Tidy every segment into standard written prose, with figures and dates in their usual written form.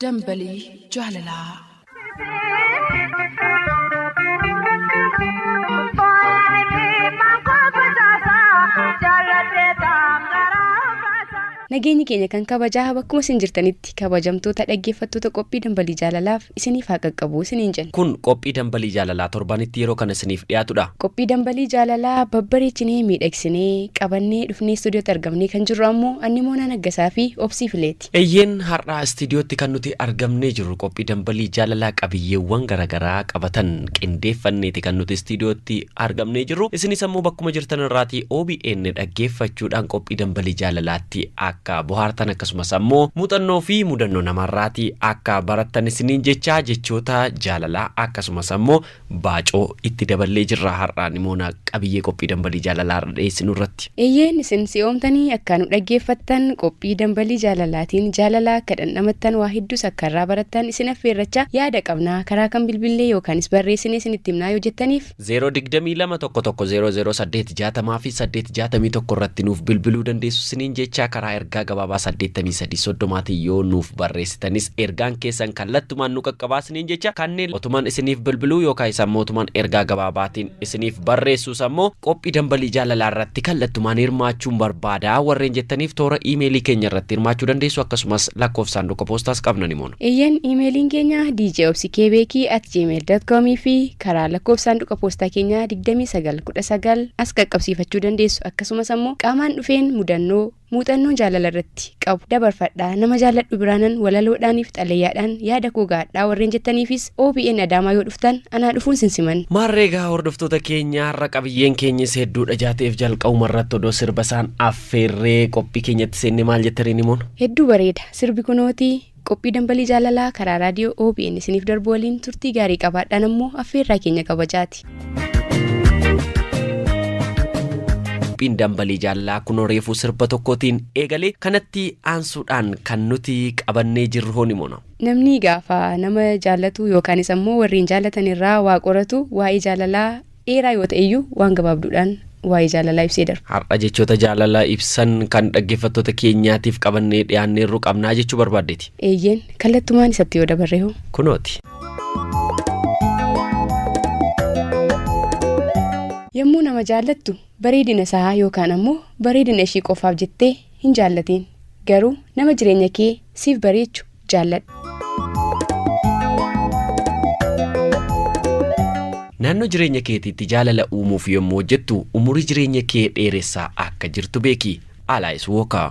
Dambalii jaalalaa. Nageenyi keenya kan kabajaa bakkuma isin jirtanitti kabajamtoota dhaggeeffattoota qophii dambalii jaalalaaf isiniif haa qaqqabu isiniin jenna. Kun qophii dambalii jaalalaa torbanitti yeroo kana isiniif dhiyaatudha. Qophii dambalii jaalalaa babbareechinee miidhagsinee qabannee dhufnee istuudiyootti argamnee kan jirru ammoo Anni Moonaa Naggasaa fi Obsii Fileeti. Eeyyeen har'aa istuudiyootti kan nuti argamnee jirru qophii dambalii jaalalaa qabiyyeewwan garaagaraa qabatan qindeeffanneeti kan nuti istuudiyootti argamnee jirru. Isinis ammoo bakkuma jirtan irraatii OBN dhaggeeffachuudhaan qophii dambalii jaalalaatti akka bohaartan akkasumas ammoo muuxannoo fi mudannoo namarraatii akka barattan isiniin jecha jechoota jaalalaa akkasumas ammoo baacoo itti daballee jirra har'aan immoo qabiyyee qophii dambalii jaalalaa irra dhiyeessinu irratti. Eeyyeen isin si'oomtanii akka nu dhaggeeffattan qophii dambalii jaalalaatiin jaalalaa akka dhandhamattan waa hedduus akka irraa barattan isin affeerrachaa yaada qabnaa karaa kan bilbillee yookaanis barreessinee isinitti himnaa yoo jettaniif. 022 1 1 0 0 8 60 fi 8 61 irratti nuuf bilbiluu dandeessu isiniin jecha karaa ergaa gabaabaa 83 30 yoo nuuf barreessitanis ergaan keessan kallattumaan nu qaqqabaa isiniin jecha kanneen otumaan isiniif bilbiluu yookaan isaan mootumaan ergaa gabaabaatiin isiniif barreessuus ammoo qophii dambalii jaalalaa irratti kallattumaan hirmaachuun barbaadaa warreen jettaniif toora iimeelii keenya irratti hirmaachuu dandeessu akkasumas lakkoofsa saanduqa poostaas qabna ni moona. Eeyyeen iimeeliin keenya djobsikebeekii@gmail.com fi karaa lakkoofsa saanduqa poostaa keenyaa 2919 as qaqqabsiifachuu dandeessu akkasumas ammoo qaamaan dhufeen mudannoo muuxannoo jaalala irratti qabu dabarfadhaa nama jaalladhu biraanan walaloodhaaniif xalayyaadhaan yaada koo gaadhaa warreen jettaniifis OBN Adaamaa yoo dhuftan anaa dhufuun sinsiman. Maarreegaa hordoftoota keenya har'a qabiyyeen keenyis hedduudha jaateef jalqabuma irratti odoo sirba isaan affeerree qophii keenyatti seenne maal jettaniin himoon? Hedduu bareeda sirbi kunootii qophii dambalii jaalalaa karaa raadiyoo OBN isiniif darbu waliin turtii gaarii qabaadhaan ammoo affeerraa keenya kabajaati. Qophiin dambalii jaalalaa kunoo reefuu sirba tokkootiin eegalee kanatti aansuudhaan kan nuti qabannee jirru hoo ni moona. Namni gaafa nama jaallatu yookaanis ammoo warreen jaallatan irraa waa qoratu waa'ee jaalalaa dheeraa yoo ta'e iyyuu waan gabaabduudhaan waa'ee jaalalaa ibsee darba. Har'a jechoota jaalalaa ibsan kan dhaggeeffattoota keenyaatiif qabannee dhiyaanneerru qabnaa jechuu barbaaddeeti. Eeyyeen kallattumaan isatti yoo dabarre hoo? Kunooti. Yommuu nama jaallattu bareedina isaa yookaan ammoo bareedina ishii qofaaf jettee hin jaallatiin. Garuu nama jireenya kee siif bareechu jaalladhu. Naannoo jireenya keetiitti jaalala uumuuf yommuu hojjettu umurii jireenya kee dheeressaa akka jirtu beeki. Alaayis Wookaa.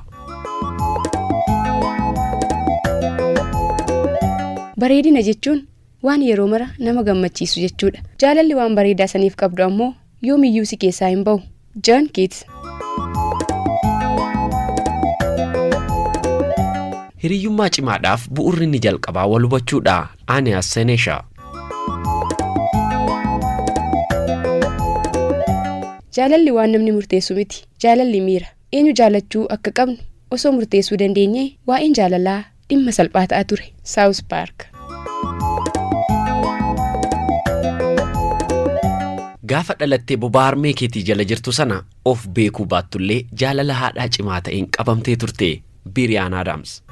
Bareedina jechuun waan yeroo mara nama gammachiisu jechuudha. Jaalalli waan bareedaa saniif qabdu ammoo yoomiyyuu si keessaa hin bahu. John Keats. Hiriyyummaa cimaadhaaf bu'urri inni jalqabaa wal hubachuudha. Aniyaas Seneeshaa. Jaalalli waan namni murteessu miti. Jaalalli miira. Eenyu jaallachuu akka qabnu osoo murteessuu dandeenyee waa'een jaalalaa dhimma salphaa ta'a ture. South Park. Gaafa dhalattee bobaa harmee keetii jala jirtu sana of beekuu baattullee jaalala haadhaa cimaa ta'een qabamtee turte. Biriyaan Adams.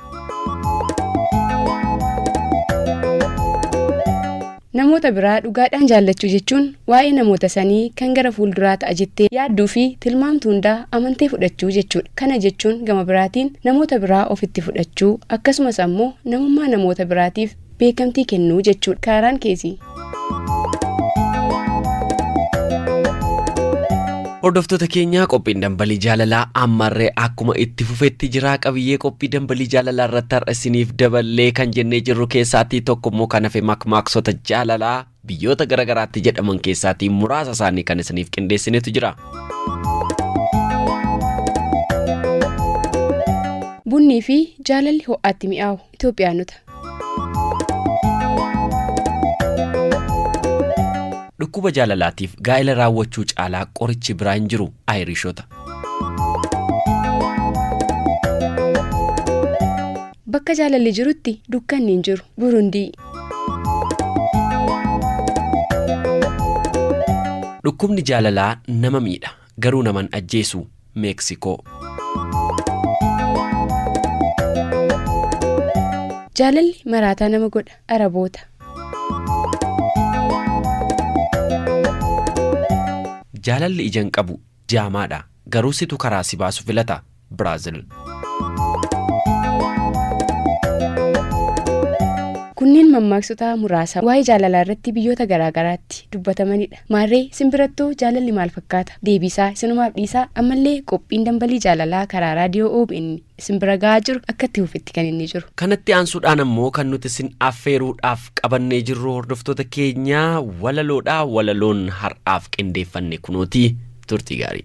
Namoota biraa dhugaadhaan jaallachuu jechuun waa'ee namoota sanii kan gara fuulduraa ta'a jettee yaadduu fi tilmaamtu hundaa amantee fudhachuu jechuudha. Kana jechuun gama biraatiin namoota biraa ofitti fudhachuu akkasumas ammoo namummaa namoota biraatiif beekamtii kennuu jechuudha. Kaaraan keesii. Hordoftoota keenyaa qophiin dambalii jaalalaa ammarree akkuma itti fufetti jira qabiyyee qophii dambalii jaalalaa irratti har'a isiniif daballee kan jennee jirru keessaatii tokko immoo kan hafe makmaaksota jaalalaa biyyoota garaagaraatti jedhaman keessaatii muraasa isaanii kan isiniif qindeessinetu jira. Bunnii fi jaalalli ho'aatti mi'aawu Itoophiyaanota. Dhukkuba jaalalaatiif gaa'ela raawwachuu caalaa qorichi biraa hin jiru. Ayirishota. Bakka jaalalli jirutti dukkanni hin jiru. Burundii. Dhukkubni jaalalaa nama miidha garuu naman ajjeesu. Meeksikoo. Jaalalli maraataa nama godha. Araboota. Jaalalli ija hin qabu, jaamaadha, garuu situ karaa si baasu filata. Biraazil. Kunneen mammaaksota muraasa waa'ee jaalalaa irratti biyyoota garaa garaatti dubbatamanidha. Maarree isin birattoo jaalalli maal fakkaata? Deebiisaa isinumaaf dhiisaa ammallee qophiin dambalii jaalalaa karaa raadiyoo OBN isin bira ga'aa jiru akka itti fufetti kan inni jiru. Kanatti aansuudhaan ammoo kan nuti isin affeeruudhaaf qabannee jirru hordoftoota keenya walaloodha. Walaloon har'aaf qindeeffanne kunooti. Turtii gaarii.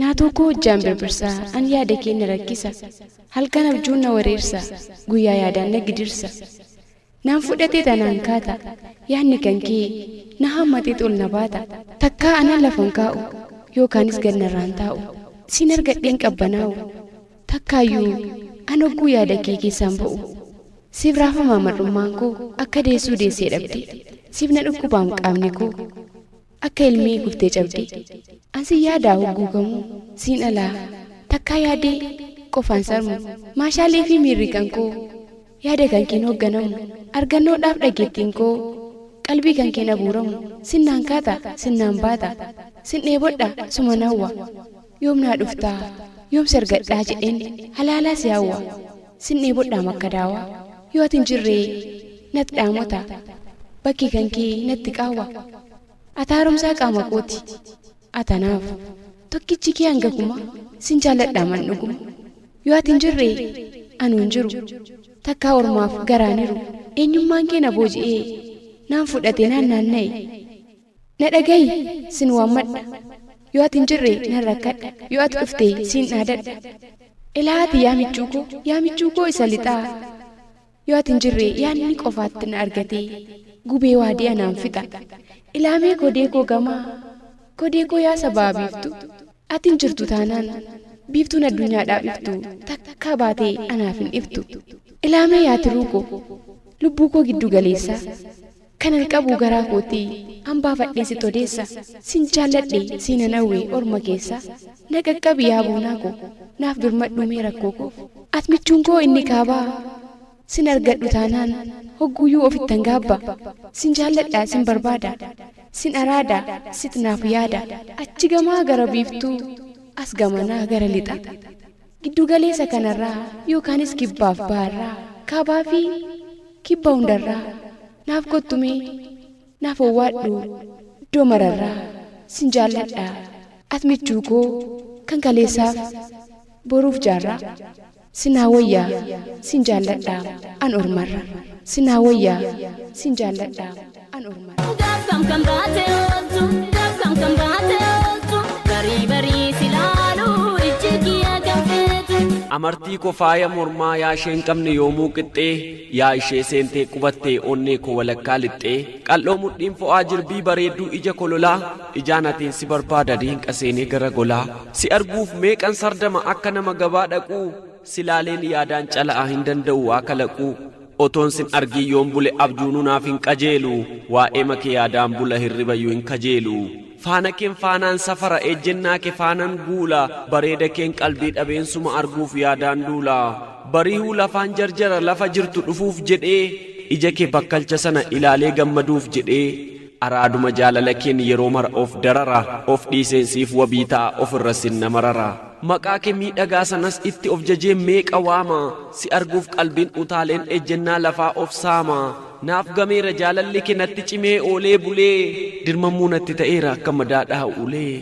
Naatoo koo hojjaan birbirsaa an yaada kee na rakkisa halkan abjuun na wareersa guyyaa yaadaan na gidirsa naan fudhatee tanaan kaata yaadni kan kee na hammatee ol na baata takkaa anaan lafan kaa'u yookaanis gad narraan taa'u siin argadheen qabbanaa'u takkaayyuu an hogguu yaada kee keessaan ba'u Siif raafamaa mar'ummaan koo akka deessuu deessee dhabdee Siif na dhukkubaam qaamni koo akka ilmee kuftee cabdee An sin yaadaa hogguu kamuu siin alaa takkaa yaadee qofaan sarmu Maashaalee fi miirri kan koo yaada kan keen hoogganamu Argannoodhaaf dhageettiin koo qalbii kan keen abuuramu Sin naan kaata sin naan baata sin dheebodha suman hawwa Yoom naa dhuftaa yoom si argadhaa jedheen halaalaa si hawwa Sin dheebodhaam akka daawaa Yoo ati hin jirree nat dhaamota Bakki kan kee natti qaawwa Ati haaromsaa qaama kooti Ati anaaf tokkichi kee hanga kumaa Sin jaalladhaam an dhuguma Yoo ati hin jirree anuu hin jiru Takkaa ormaaf garaan hiru Eenyummaan kee na booji'ee Naan fudhatee naan naanna'e Na dhaga'i sin waammadha Yoo ati hin jirre nan rakkadha Yoo ati dhufte siin dhaadadha Ilaa ati yaa michuu koo Yaa michuu koo isa lixaa Yoo ati hin jirre yaadni qofaatti na argatee Gubee waadee anaan fixa Ilaa mee kodee koo gamaa Kodee koo yaa sabaa biiftuu Ati hin jirtu taanaan Biiftuun addunyaadhaaf iftu Takkaa baatee anaaf hin iftu Ilaa mee yaa tiruu koo Lubbuu koo giddu galeessaa Kanan qabu garaa kooti an baafadhee sitti odeessa Sin jaalladhe siinan hawwe orma keessa Na qaqqabi yaa boonaa koo naaf birmadhuu mee rakkoo koof At michuun koo inni kaabaa sin argadhu taanaan Hogguuyyuu ofittan gaabba Sin jaalladha sin barbaada Sin araada sit naaf yaada Achi gamaa gara biiftuu as gamanaa gara lixaa Giddu galeessa kanarraa yookaanis kibbaaf baharraa Kaabaa fi kibba hundarraa Naaf kottu mee naaf owwaadhu iddoo mararraa Sin jaalladha at michuu koo kan kaleessaaf boruuf jaarraa Si naa wayya sin jaalladha an ormarra Si naa wayya sin jaalladha an ormarra. Gaaf kam kan baate ooltu gaaf kam kan baate ooltu barii barii si laalu ijji kiyya kan feetu. Amartii koo faaya mormaa yaa ishee hin qabne yoomuu qixxee Yaa ishee seentee qubattee onnee koo walakkaa lixxee Qal'oo mudhiin fo'aa jirbii bareedduu ija kololaa Ijaan atiin si barbaada diinqa seenee gara golaa Si arguuf meeqan sardama akka nama gabaa dhaquu Si laaleen yaadaan cala'a hin danda'u waa kalaquu Otoon sin argiin yoon bule abjuunuu naaf hin qajeelu Waa'eema kee yaadaan bula hirribayyuu hin kajeelu Faana keen faanaan safara ejjennaa kee faanan guula Bareeda keen qalbii dhabeen suma arguuf yaadaan duula Barihuu lafaan jarjara lafa jirtu dhufuuf jedhee Ija kee bakkalcha sana ilaalee gammaduuf jedhee Araaduma jaalala keen yeroo mara of darara Of dhiiseen siif wabii ta'a ofirra sin na marara Maqaa kee miidhagaa sanas itti of jajeen meeqa waama Si arguuf qalbiin utaaleen ejjennaa lafaa of saama Naaf gameera jaalalli kee natti cimee oolee bulee Dirmammuu natti ta'eera akka madaa dhaha ulee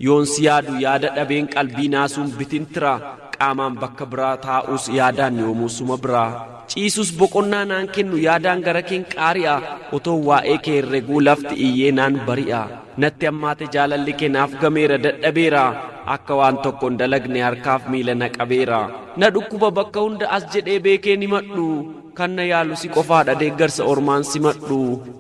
Yoon si yaadu yaada dhabeen qalbii naasuun bitintira Qaamaan bakka biraa taa'us yaadaan yoomuu suma bira Ciisus boqonnaa naan kennu yaadaan gara keen qaari'a Otoon waa'ee kee herreguu lafti iyyee naan bari'a Natti hammaate jaalalli kee naaf gameera dadhabeera Akka waan tokko hin dalagne harkaaf miila na qabeera Na dhukkuba bakka hunda as jedhee beekeen himadhu Kan na yaalu si qofaadha deeggarsa ormaan simadhu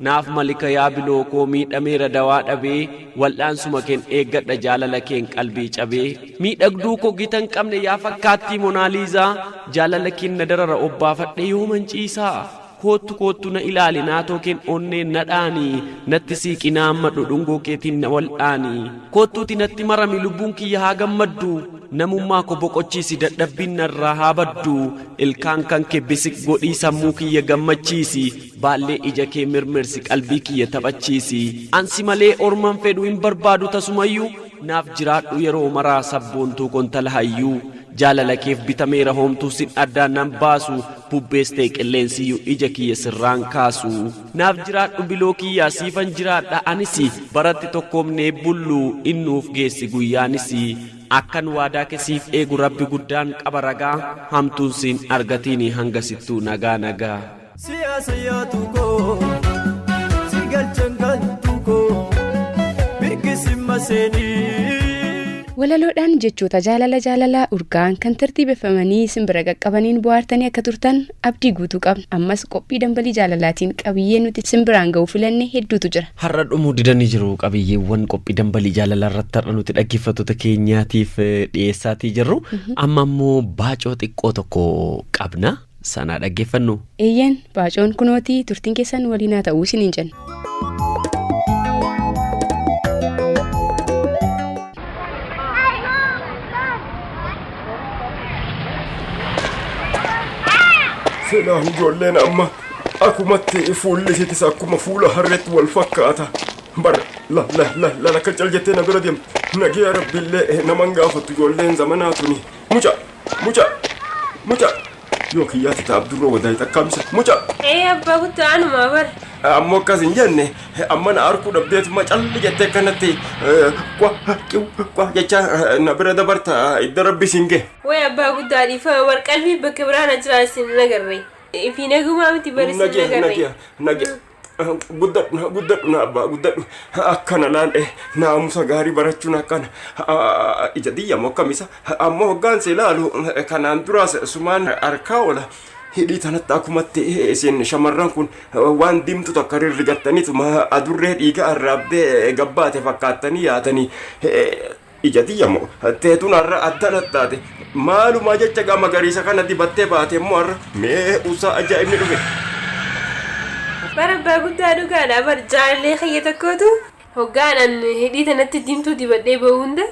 Naaf malika yaa biloo koo miidhameera dawaa dhabee Wal'aansuma keen eeggadha jaalala keen qalbii cabee Miidhagduu koo gita hin qabne yaa fakkaattii Monaaliizaa Jaalala keen na darara obbaafadhee yooman ciisaa? Koottu koottu na ilaali naatoo keen onneen na dhaani natti siiqi na hammadhu dhungoo keetiin na wal'aani. Koottuuti natti marami lubbuun kiyya haa gammaddu namummaa koo boqochiisi dadhabbiin narraa haa baddu ilkaan kan kee bisik godhii sammuu kiyya gammachiisi baallee ija kee mirmirsi qalbii kiyya taphachiisi. Ansi malee orman fedhu hin barbaadu tasumayyuu naaf jiraadhu yeroo maraa sabboontuu kontala hayyuu jaalala keef bitameera hoomtuu sin addaan nan baasu bubbees ta'e qilleensiyyuu ija kiyya sirraan kaasu. Naaf jiraadhu biloo kiyyaa siifan jiraadha anis baratti tokkoomnee bullu innuuf geessi guyyaanis akkan waadaa kee siif eegu rabbi guddaan qaba ragaa hamtuun siin argatiini hanga sittuu nagaa nagaa. Siyaasa yaatu koo si galchan galtu koo mirgisi maseenii. Walaloodhaan jechoota jaalala jaalalaa urgaan kan tartiibeffamanii simbira qaqqabaniin bohaartanii akka turtan abdii guutuu qabna. Ammas qophii dambalii jaalalaatiin qabiyyee nuti simbiraan ga'uu filanne hedduutu jira. Har'a dhumuu didanii jiru qabiyyeewwan qophii dambalii jaalalaa irratti har'a nuti dhaggeeffattoota keenyaatiif dhiyeessaatii jirru. Amma immoo baacoo xiqqoo tokko qabna. Sanaa dhaggeeffannu. Eeyyeen baacoon kunootii turtiin keessan waliin haa ta'uu isiniin jenna. Silaa ijoolleen amma akkumatti fuulli isiitis akkuma fuula harreetti wal fakkaata. Bar la la la la akka cal jettee na bira deemtu. Nagiya rabbiillee naman gaafattu ijoolleen zamanaa tuni. Muca muca muca yoo kiyyaatti ta'a Abdurroo wadaay takkaamsa muca. Ee abbaa guddaa anumaa bar. Ammoo akkas hin jenne amma na arkuu dhabdeetuma calli jettee akkanatti kwa qiw kwa jecha na bira dabarta idda rabbi siin gahe. Way abbaa guddaa dhiifama bar qalbii bakka biraa na jira isin hin agarre. Fi nagumaa miti bar isin hin agarre. Nagiya nagiya guddadhu guddadhu na abbaa guddadhu akkana laal naamusa gaarii barachuun akkana ija diyya moo akkamisa ammoo hoggaan si ilaalu kanaan duraas sumaan harkaa oola. Hidhii tanatti akkumatti isin shamarran kun waan diimtu takka rirrigattaniituma adurree dhiiga arraabdee gabbaate fakkaattanii yaatanii ija diyya moo teetuun har'a addana taate maalumaa jecha gaa magariisa kana dibattee baate immoo har'a mee usaa ajaa'ibni dhufe. Bar abbaa guddaa dhugaadha bar jaalallee kiyya tokkootu hoggaan an hidhii tanatti diimtuu dibadhee ba'u hunda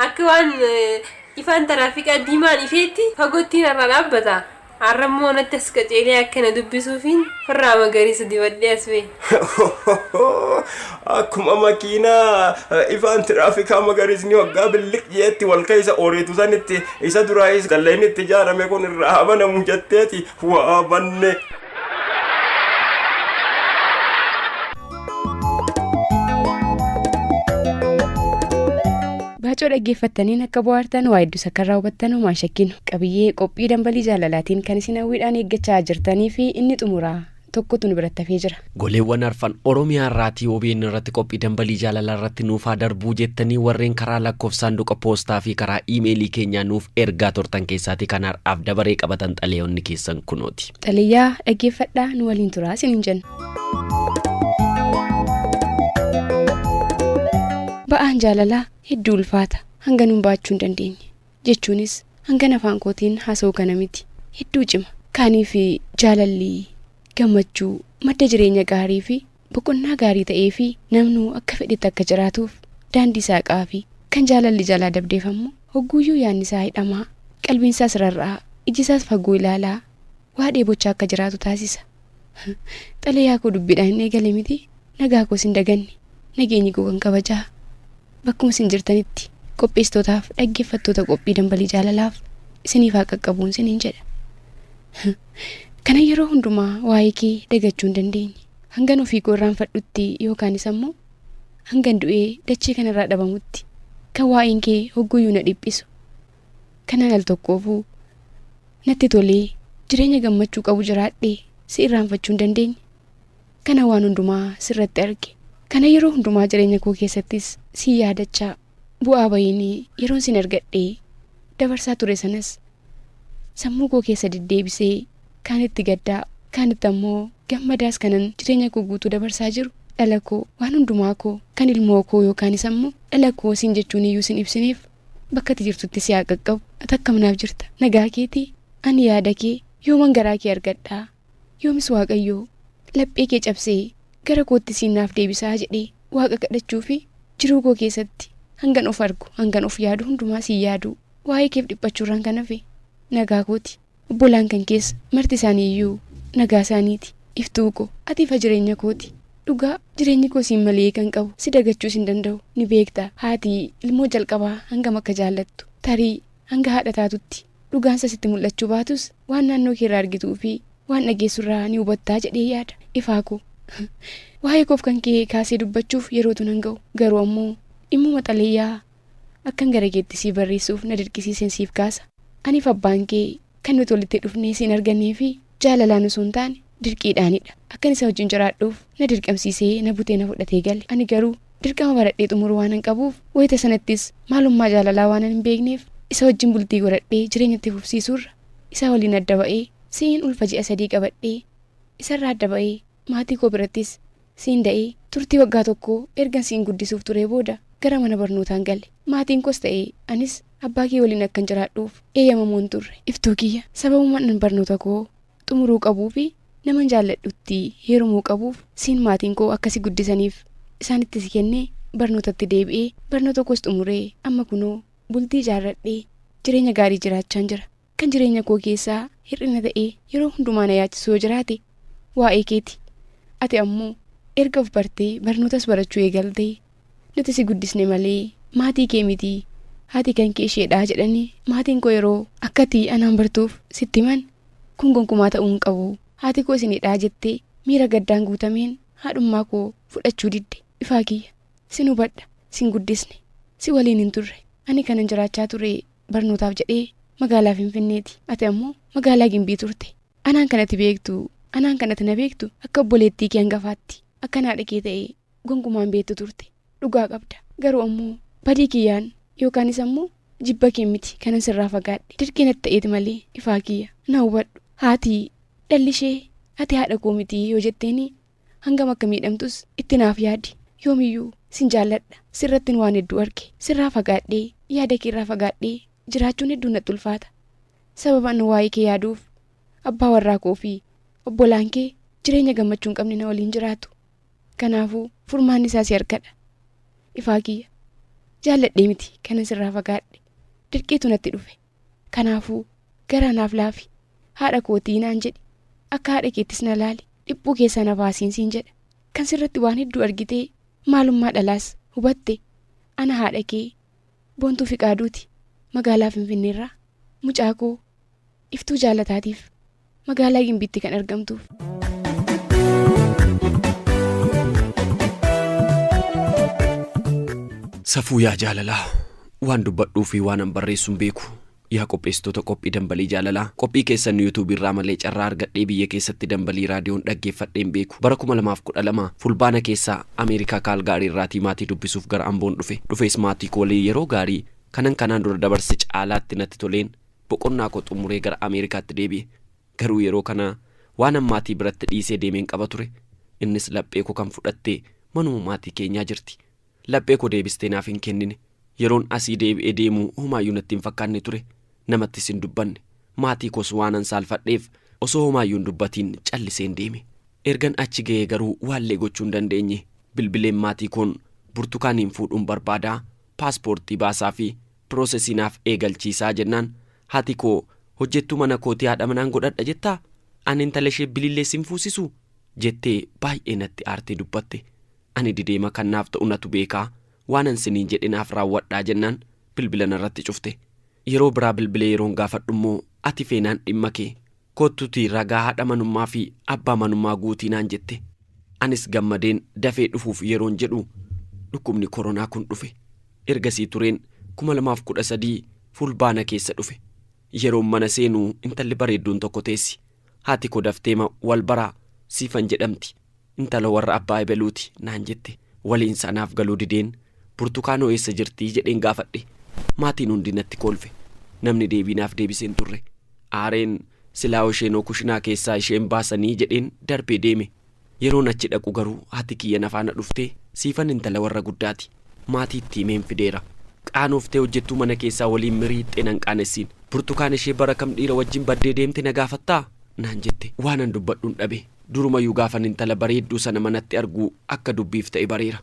akka waan ifaan taraafiqaa diimaan ifeetti fagootti narraa dhaabbata. Har'a immoo natti as qaceelee akka na dubbisuufiin firraa magariisa dibadhee as ba'e. Akkuma makiinaa ifaan tiraafikaa magariisni waggaa billiq jeetti wal keessa oriitu sanitti isa duraayis dalleen itti ijaarame kun irraa habanamu jetteeti waa banne. Baacoo dhaggeeffattaniin akka bohaartan waa hedduus akka irraa hubattan homaa shakkinu. Qabiyyee qophii dambalii jaalalaatiin kan isin hawwiidhaan eeggachaa jirtanii fi inni xumuraa tokkotu nu biratti hafee jira. Goleewwan arfan Oromiyaa irraatii OBN irratti qophii dambalii jaalalaa irratti nuuf haa darbuu jettanii warreen karaa lakkoofsa saanduqa poostaa fi karaa iimeelii keenyaa nuuf ergaa turtan keessaatii kan har'aaf dabaree qabatan xalayoonni keessan kunooti. Xalayaa dhaggeeffadhaa nu waliin turaa isiniin jenna. Ba'aan jaalalaa hedduu ulfaata hanga nuun baachuu hin dandeenye jechuunis hanga afaan kootiin haasa'u kana miti hedduu cima. Kaaniif jaalalli gammachuu madda jireenya gaarii fi boqonnaa gaarii ta'ee fi namnuu akka fedhetti akka jiraatuuf daandii saaqaa fi kan jaalalli jalaa dabdeefammu hogguuyyuu yaadni isaa hidhamaa qalbiin isaas rarra'aa iji isaas fagoo ilaalaa waa dheebochaa akka jiraatu taasisa. Xalayaa koo dubbiidhaan hin eegale miti nagaa koos hin daganne nageenyi koo kan kabajaa bakkuma isin jirtanitti qopheessitootaaf dhaggeeffattoota qophii dambalii jaalalaaf isiniif haa qaqqabuun isiniin jedha. Kana yeroo hundumaa waa'ee kee dagachuu hin dandeenye. Hangan ofii koo irraanfadhutti yookaanis ammoo hangan du'ee dachee kanarraa dhabamutti kan waa'een kee hogguyyuu na dhiphisu. Kanaan al tokkoofuu natti tolee jireenya gammachuu qabu jiraadhee si irraanfachuu hin dandeenye. Kana waan hundumaa sirratti arge. Kana yeroo hundumaa jireenya koo keessattis si yaadachaa bu'aa bahiin yeroon sin argadhee dabarsaa ture sanas sammuu koo keessa deddeebisee kaanitti gaddaa kaanitti ammoo gammadaas kanan jireenya koo guutuu dabarsaa jiru dhala koo waan hundumaa koo kan ilmoo koo yookaanis ammoo dhala koo siin jechuun iyyuu sin ibsineef bakka ati jirtutti si haa qaqqabu. Ati akkam naaf jirta? Nagaa keetii? Ani yaada kee yooman garaa kee argadhaa? Yoomis Waaqayyoo laphee kee cabsee gara kootti siin naaf deebisaa jedhee Waaqa kadhachuu fi jiruu koo keessatti hangan of argu, hangan of yaadu hundumaa siin yaaduu, waa'ee keef dhiphachuurraan kan hafe nagaa kooti. Obbolaan kan keessa marti isaanii iyyuu nagaa isaaniiti. Iftuu koo, ati ifa jireenya kooti. Dhugaa jireenyi koo siin malee kan qabu si dagachuus hin danda'u. Ni beekta, haati ilmoo jalqabaa hangam akka jaallattu. Tarii hanga haadha taatutti dhugaansa sitti mul'achuu baatus waan naannoo keerraa argituu fi waan dhageessurraa ni hubattaa jedhee yaada. Ifaa koo, waa'ee koof kan kee kaasee dubbachuuf yerootu nan ga'u. Garuu ammoo dhimmuma xalayaa akkan gara keetti sii barreessuuf na dirqisiiseen siif kaasa. Aniif abbaan kee kan nuti walitti dhufnee siin argannee fi jaalalaan osoo hin taane dirqiidhaanidha. Akkan isa wajjin jiraadhuuf na dirqamsiisee na butee na fudhatee gale. Ani garuu dirqama baradhee xumuruu waanan qabuuf, wayita sanattis maalummaa jaalalaa waanan hin beekneef, isa wajjin bultii godhadhee jireenya itti fufsiisuurra isaa waliin adda ba'ee siin ulfa ji'a 3 qabadhee isarraa adda ba'ee maatii koo birattis siin da'ee turtii waggaa tokkoo ergan siin guddisuuf turee booda gara mana barnootaan gale. Maatiin koos ta'ee anis abbaa kee waliin akkan jiraadhuuf eeyyamamoo hin turre. Iftuu kiyya, sababuma an barnoota koo xumuruu qabuu fi naman jaalladhutti heerumuu qabuuf siin maatiin koo akka si guddisaniif isaanitti si kennee barnootatti deebi'ee barnoota koos xumuree amma kunoo bultii ijaarradhee jireenya gaarii jiraachaan jira. Kan jireenya koo keessaa hir'ina ta'ee yeroo hundumaa na yaachisu yoo jiraate waa'ee keeti. Ati ammoo erga of bartee barnootas barachuu eegaltee nuti si guddisne malee maatii kee miti, haati kan kee isheedha jedhanii maatiin koo yeroo akkati anaan bartuuf sitti himan, kun gonkumaa ta'uu hin qabu, haati koo isinidha jettee miira gaddaan guutameen haadhummaa koo fudhachuu didde. Ifaa kiyya, sin hubadha, sin guddisne, si waliin hin turre. Ani kanan jiraachaa ture barnootaaf jedhee magaalaa Finfinneeti. Ati ammoo magaalaa Gimbii turte. Anaan kan ati beektu, anaan kan ati na beektu akka obboleettii kee hangafaatti. Akkan haadha kee ta'e gonkumaan beektu turte. Dhugaa qabda. Garuu ammoo badii kiyyaan yookaanis ammoo jibba kee miti kanan sirraa fagaadhe. Dirqii natti ta'eeti malee, ifaa kiyya, na hubadhu. Haati dhalli ishee ati haadha koo miti yoo jetteeni hangam akka miidhamtus itti naaf yaadi. Yoomiyyuu sin jaalladha. Sirrattin waan hedduu arge. Sirraa fagaadhee, yaada keerraa fagaadhee jiraachuun hedduu natti ulfaata. Sababa an waa'ee kee yaaduuf abbaa warraa koo fi obbolaan kee jireenya gammachuu hin qabne na waliin jiraatu. Kanaafuu furmaanni isaa si harkadha. Ifaa kiyya, jaalladhee miti kanan sirraa fagaadhe. Dirqiitu natti dhufe. Kanaafuu garaa naaf laafi. Haadha kootii naan jedhi. Akka haadha keettis na laali. Dhiphuu keessaa na baasiin siin jedha. Kan sirratti waan hedduu argitee maalummaa dhalaas hubatte ana haadha kee Boontuu Fiqaaduuti, magaalaa Finfinneerraa mucaa koo Iftuu Jaalataatiif magaalaa Gimbiitti kan argamtuuf. Safuu yaa jaalalaa! Waan dubbadhuu fi waanan barreessu hin beeku. Yaa qopheessitoota qophii Dambalii Jaalalaa, qophii keessan YouTube irraa malee carraa argadhee biyya keessatti Dambalii raadiyoon dhaggeeffadhee hin beeku. Bara 2012 Fulbaana keessa Ameerikaa Kaalgaarii irraatii maatii dubbisuuf gara Amboon dhufe. Dhufees maatii koo waliin yeroo gaarii kanan kanaan dura dabarse caalaatti natti toleen boqonnaa koo xumuree gara Ameerikaatti deebi'e. Garuu yeroo kana waanan maatii biratti dhiisee deemeen qaba ture. Innis laphee koo kan fudhatte manuma maatii keenyaa jirti. Laphee koo deebistee naaf hin kennine. Yeroon asii deebi'ee deemu homaayyuu natti hin fakkaanne ture. Namattis hin dubbanne. Maatii koos waanan saalfadheef osoo homaayyuu hin dubbatiin calliseen deeme. Ergan achi ga'ee garuu waallee gochuu hin dandeenye. Bilbileen maatii koon Burtukaaniin fuudhuun barbaadaa, paaspoortii baasaafi piroosesii naaf eegalchiisaa jennaan haati koo hojjettuu mana kootii haadha manaan godhadha jettaa? Ani intala ishee Bilillee sin fuusisuu? jettee baay'ee natti aartee dubbatte. Ani dideema kan naaf ta'u natu beekaa, waanan siniin jedhe naaf raawwadhaa jennaan bilbila narratti cufte. Yeroo biraa bilbilee yeroon gaafadhummoo ati feenaan dhimma kee, koottuutii ragaa haadha manummaa fi abbaa manummaa guutii naan jette. Anis gammadeen dafee dhufuuf yeroon jedhu dhukkubni koronaa kun dhufe. Ergasii tureen 2013 Fulbaana keessa dhufe. Yeroon mana seenu intalli bareedduun tokko teessi. Haati koo dafteema wal baraa, Siifan jedhamti. Intala warra abbaa ebeluuti naan jette. Waliinsaa naaf galuu dideen Burtukaanoo eessa jirti jedheen gaafadhe. Maatiin hundi natti kolfe. Namni deebii naaf deebise hin turre. Aareen silaa isheenoo kushinaa keessaa isheen baasanii jedheen darbee deeme. Yeroon achi dhaqu garuu haati kiyya na faana dhuftee Siifan intala warra guddaati. Maatiitti himeen fideera. Qaanooftee hojjettuu mana keessaa waliin miriixxee nan qaanessiin. Burtukaan ishee bara kam dhiira wajjin baddee deemte na gaafattaa? Naan jette. Waanan dubbadhun dhabe. Durumayyuu gaafan intala bareedduu sana manatti argu akka dubbiif ta'e bareera.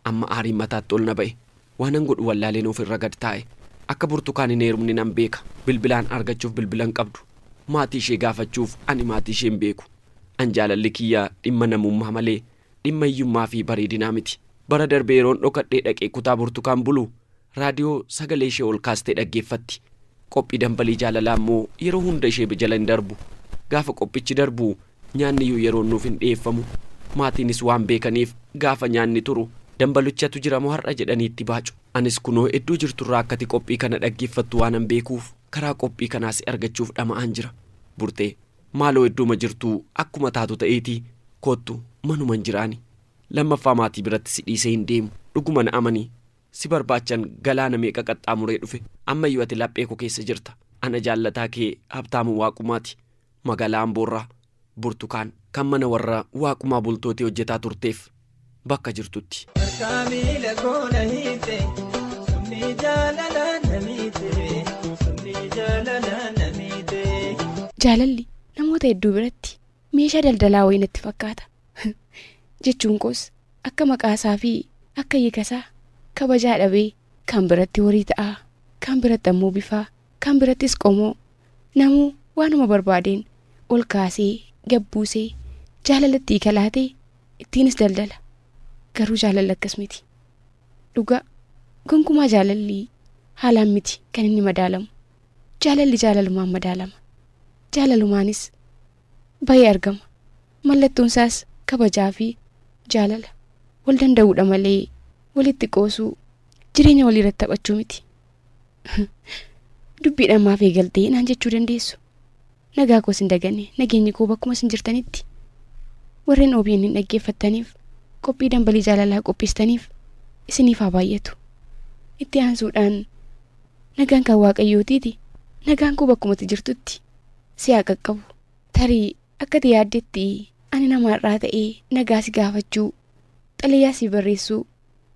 Amma aariin mataatti ol na ba'e. Waanan godhu wallaaleen of irra gad taa'e. Akka Burtukaan hin heerumne nan beeka. Bilbilaan argachuuf bilbila hin qabdu. Maatii ishee gaafachuuf ani maatii ishee hin beeku. An jaalalli kiyya dhimma namummaa malee dhimma hiyyummaa fi bareedinaa miti. Bara darbe yeroon dhokadhee dhaqee kutaa Burtukaan bulu raadiyoo sagalee ishee ol kaastee dhaggeeffatti. Qophii Dambalii Jaalalaa immoo yeroo hunda ishee jala hin darbu. Gaafa qophichi darbu nyaanniyyuu yeroon nuuf hin dhiyeeffamu. Maatiinis waan beekaniif gaafa nyaanni turu dambaluchatu jira moo har'a jedhanii itti baacu. Anis kunoo iddoo jirturraa akkati qophii kana dhaggeeffattu waanan beekuuf karaa qophii kanaa si argachuuf dhama'aan jira. Burtee, maaloo iddooma jirtuu akkuma taatu ta'iitii koottu manuman jira ani. Lammaffaa maatii biratti si dhiisee hin deemu. Dhuguma na amani. Si barbaachan galaana meeqa qaxxaamuree dhufe. Ammayyuu ati laphee koo keessa jirta. Ana jaallataa kee Habtaamuu Waaqumaati. Magaalaa Amboorraa. Burtukaan, kan mana warra Waaqumaa Bultootii hojjetaa turteef bakka jirtutti. Harkaa miila koo na hiite summii jaalalaa na miite summii jaalalaa na miite. Jaalalli namoota hedduu biratti meeshaa daldalaa wayii natti fakkaata. Jechuun koos akka maqaasaa fi akka hiikasaa kabajaa dhabee kaan biratti horii ta'aa, kaan biratti ammoo bifaa, kaan birattis qomoo namuu waanuma barbaadeen ol kaasee gad buusee jaalalatti hiika laatee ittiinis daldala. Garuu jaalalli akkas miti. Dhugaa gonkumaa jaalalli haalaan miti kan inni madaalamu. Jaalalli jaalalumaan madaalama. Jaalalumaanis bayee argama. Mallattoon isaas kabajaa fi jaalala. Wal danda'uudha malee walitti qoosuu, jireenya walii irratti taphachuu miti. Dubbiidhaan maaf eegaltee naan jechuu dandeessu. Nagaa koos hin daganne nageenyi koo bakkuma isin jirtanitti. Warreen OBN hin dhaggeeffattaniif qophii dambalii jaalalaa qopheessitaniif isiniif haa baay'atu. Itti aansuudhaan nagaan kan Waaqayyootiiti nagaan koo bakkumatti jirtutti si haa qaqqabu. Tarii akka ati yaaddetti ani nama har'aa ta'ee nagaa si gaafachuu, xalayaa si barreessuu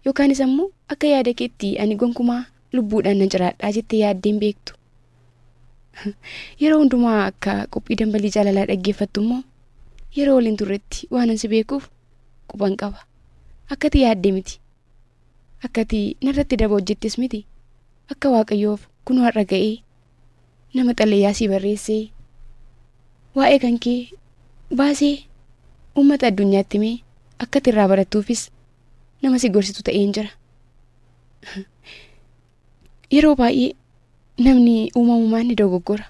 yookaanis ammoo akka yaada keetti ani gonkumaa lubbuudhaan nan jiraadhaa jettee yaaddee hin beektu. Yeroo hundumaa akka qophii dambalii jaalalaa dhaggeeffattu immoo yeroo waliin turretti waanan si beekuuf quban qaba. Akka ati yaadde miti. Akka ati narratti daba hojjettes miti. Akka Waaqayyoof kunoo har'a ga'ee nama xalayaa sii barreessee waa'ee kan kee baasee uummata addunyaatti himee akka ati irraa barattuufis nama si gorsitu ta'een jira. Yeroo baay'ee namni uumamumaan ni dogoggora.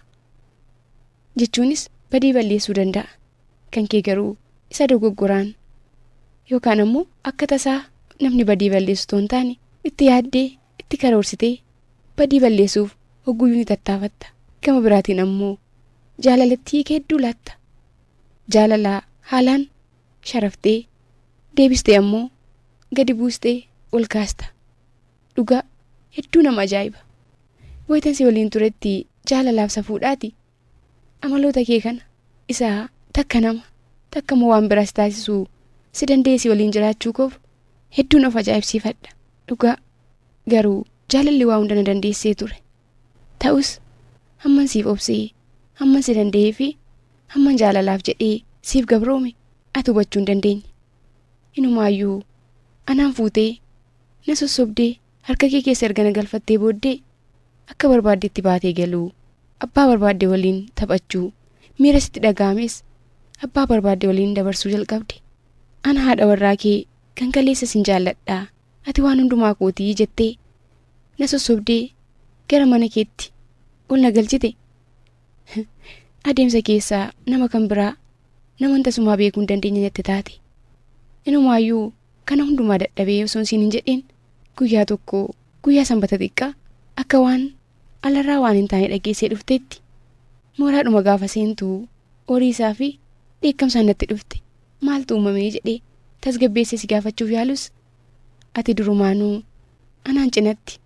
Jechuunis badii balleessuu danda'a. Kan kee garuu isa dogoggoraan yookaan ammoo akka tasaa namni badii balleessu otoo hin taane itti yaaddee itti karoorsitee badii balleessuuf hogguyyuu ni tattaafatta. Gama biraatiin ammoo jaalalatti hiika hedduu laatta. Jaalala haalaan sharaftee deebistee ammoo gadi buustee ol kaasta. Dhugaa hedduu nama ajaa'iba. Wayitan si waliin turetti jaalalaaf safuudhaati amaloota kee kana isa takka nama takka immoo waan biraa si taasisu si danda'ee si waliin jiraachuu koof hedduun of ajaa'ibsiifadha. Dhugaa garuu jaalalli waa hunda na dandeessee ture. Ta'us hamman siif obsee hamman si danda'ee fi hamman jaalalaaf jedhee siif gabroome ati hubachuu hin dandeenye. Inumaayyuu anaan fuutee na sossobdee harka kee keessa erga na galfattee booddee akka barbaaddetti baatee galuu, abbaa barbaadde waliin taphachuu, miira sitti dhaga'ames abbaa barbaadde waliin dabarsuu jalqabde. Ana haadha warraa kee kan kaleessa sin jaalladha, ati waan hundumaa kootii jettee na sossobdee gara mana keetti ol na galchite. Adeemsa keessa nama kan biraa naman tasumaa beekuu hin dandeenye natti taate. Inumaayyuu kana hundumaa dadhabee osoon siin hin jedhin guyyaa tokko guyyaa sanbata xiqqaa akka waan alarraa waan hin taane dhageessee dhufteetti mooraadhuma gaafa seentu horii isaa fi dheekkamsaan natti dhufte. Maaltu uumamee jedhee tasgabbeessee si gaafachuuf yaalus ati durumaanuu anaan cinatti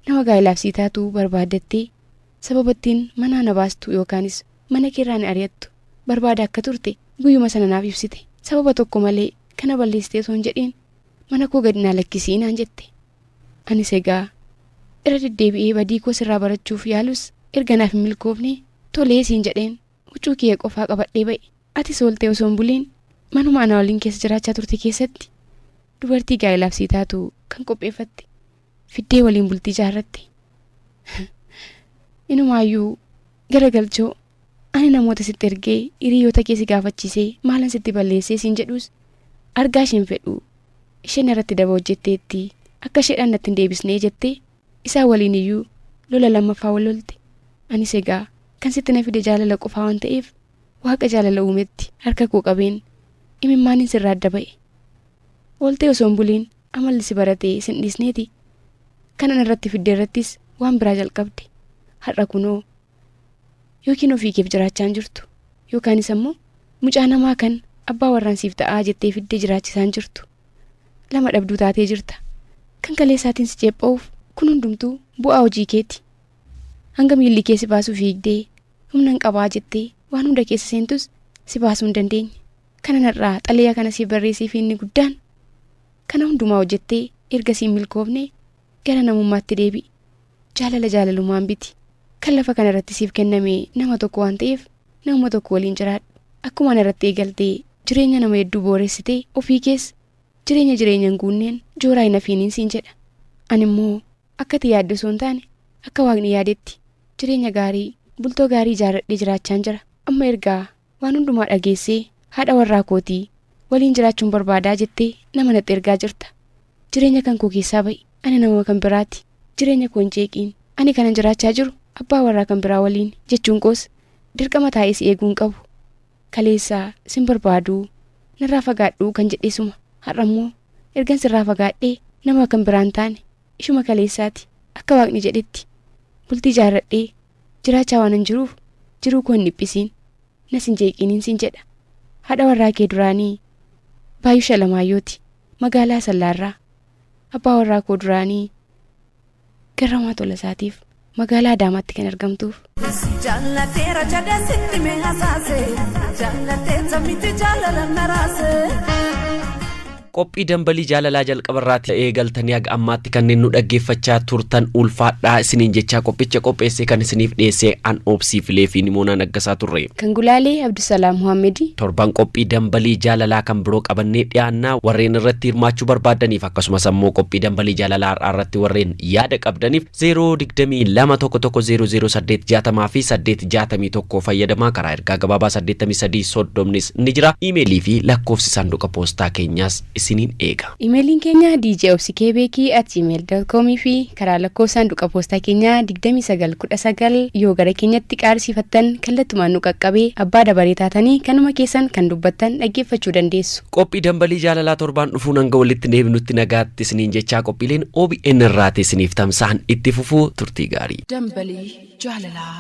nama gaa'ilaaf sii taatu barbaaddattee sababa ittiin manaa na baastu yookaanis mana keerraa na ari'attu barbaada akka turte guyyuma sana naaf ibsite. Sababa tokko malee kana balleessitee osoo hin jedhiin mana koo gadi naa lakkisii naan jette. Anis egaa irra deddeebi'ee badii koo sirraa barachuuf yaalus erga naaf hin milkoofne tolee siin jedheen. Huccuu kiyya qofaa qabadhee ba'e. Atis ooltee osoo hin buliin manuma ana waliin keessa jiraachaa turte keessatti dubartii gaa'ilaaf sii taatu kan qopheeffatte fiddee waliin bultii ijaarratte. Inumaayyuu garagalchoo ani namoota sitti ergee hiriyoota kee si gaafachiisee maalan sitti balleessee siin jedhus argaa isheen fedhu isheen irratti daba hojjetteetti akka isheedhaan natti hin deebisnee jettee isaan waliin iyyuu lola lammaffaa wal lolte. Anis egaa kan sitti na fide jaalala qofaa waan ta'eef Waaqa jaalala uumetti harka koo qabeen imimmaanin sirraa adda ba'e. Ooltee osoo hin buliin amalli si baratee sin dhiisneeti kan ana irratti fidde irrattis waan biraa jalqabde. Har'a kunoo yookiin ofii keef jiraachaa hin jirtu yookaanis ammoo mucaa namaa kan abbaa warraan siif ta'aa jettee fiddee jiraachisaa hin jirtu. Lama dhabduu taatee jirta. Kan kaleessaatiin si ceepha'uuf kun hundumtuu bu'aa hojii keeti. Hanga miilli kee si baasuu fiigdee humnan qabaa jettee waan hunda keessa seentus si baasuu hin dandeenye. Kanan har'aa xalayaa kana siif barreesseef inni guddaan kana hundumaa hojjettee erga siin milkoofne gara namummaatti deebi'i. Jaalala jaalalumaan biti. Kan lafa kana irratti siif kenname nama tokko waan ta'eef namuma tokko waliin jiraadhu. Akkuma ana irratti eegaltee jireenya nama hedduu booressitee ofii kees jireenya jireenya hin guunneen jooraa hin hafiiniin siin jedha. Ani immoo akka ati yaadde osoo hin taane akka Waaqni yaadetti jireenya gaarii, bultoo gaarii ijaarradhee jiraachaan jira. Amma ergaa waan hundumaa dhageessee haadha warraa kootii waliin jiraachuun barbaadaa jettee nama natti ergaa jirta. Jireenya kan koo keessaa ba'i. Ani nama kan biraati. Jireenya koo hin jeeqiin. Ani kanan jiraachaa jiru abbaa warraa kan biraa waliin jechuun koos dirqama taa'ee si eeguu hin qabu. Kaleessa sin barbaaduu narraa fagaadhuu kan jedhe suma. Har'a immoo ergan sirraa fagaadhee nama kan biraa hin taane ishuma kaleessaati. Akka Waaqni jedhetti bultii ijaarradhee jiraachaa waanan jiruuf jiruu koo hin dhiphisiin, nas hin jeeqiinin siin jedha. Haadha warraa kee duraanii Baayush Alamaayyooti, magaalaa Asallaarraa. Abbaa warraa koo duraanii Garramaa Tolasaatiif magaalaa Adaamaatti kan argamtuuf. Si jaallateera jedhee sitti mee hasaase jaallateeta miti jaalala na raase. Qophii Dambalii Jaalalaa jalqabarraati eegaltanii haga ammaatti kanneen nu dhaggeeffachaa turtan ulfaadhaa isiniin jechaa qophicha qopheessee kan isiniif dhiyeesse an Obsii Filee fi Nimoonaa Naggasaa turre. Kan gulaale Abdusalaam Muhammedi. Torban qophii Dambalii Jaalalaa kan biroo qabannee dhiyaanna. Warreen irratti hirmaachuu barbaaddaniif akkasumas ammoo qophii Dambalii Jaalalaa har'aa irratti warreen yaada qabdaniif 0 22 1 1 0 0 8 60 fi 8 61 fayyadamaa karaa ergaa gabaabaa 83 soddomnis ni jira. Iimeelii fi lakkoofsi saanduqa poostaa keenyaas isiniin eega. Iimeeliin keenya djobsikebeekii@gmail.com fi karaa lakkoofsa saanduqa poostaa keenyaa 29 19 yoo gara keenyatti qaarsiifattan kallattumaan nu qaqqabee abbaa dabaree taatanii kanuma keessan kan dubbattan dhaggeeffachuu dandeessu. Qophii Dambalii Jaalalaa torbaan dhufuun hanga walitti deebinutti nagaatti isiniin jechaa qophiileen obn irraati isiniif tamsa'an itti fufuu turtii gaarii. Dambalii Jaalalaa.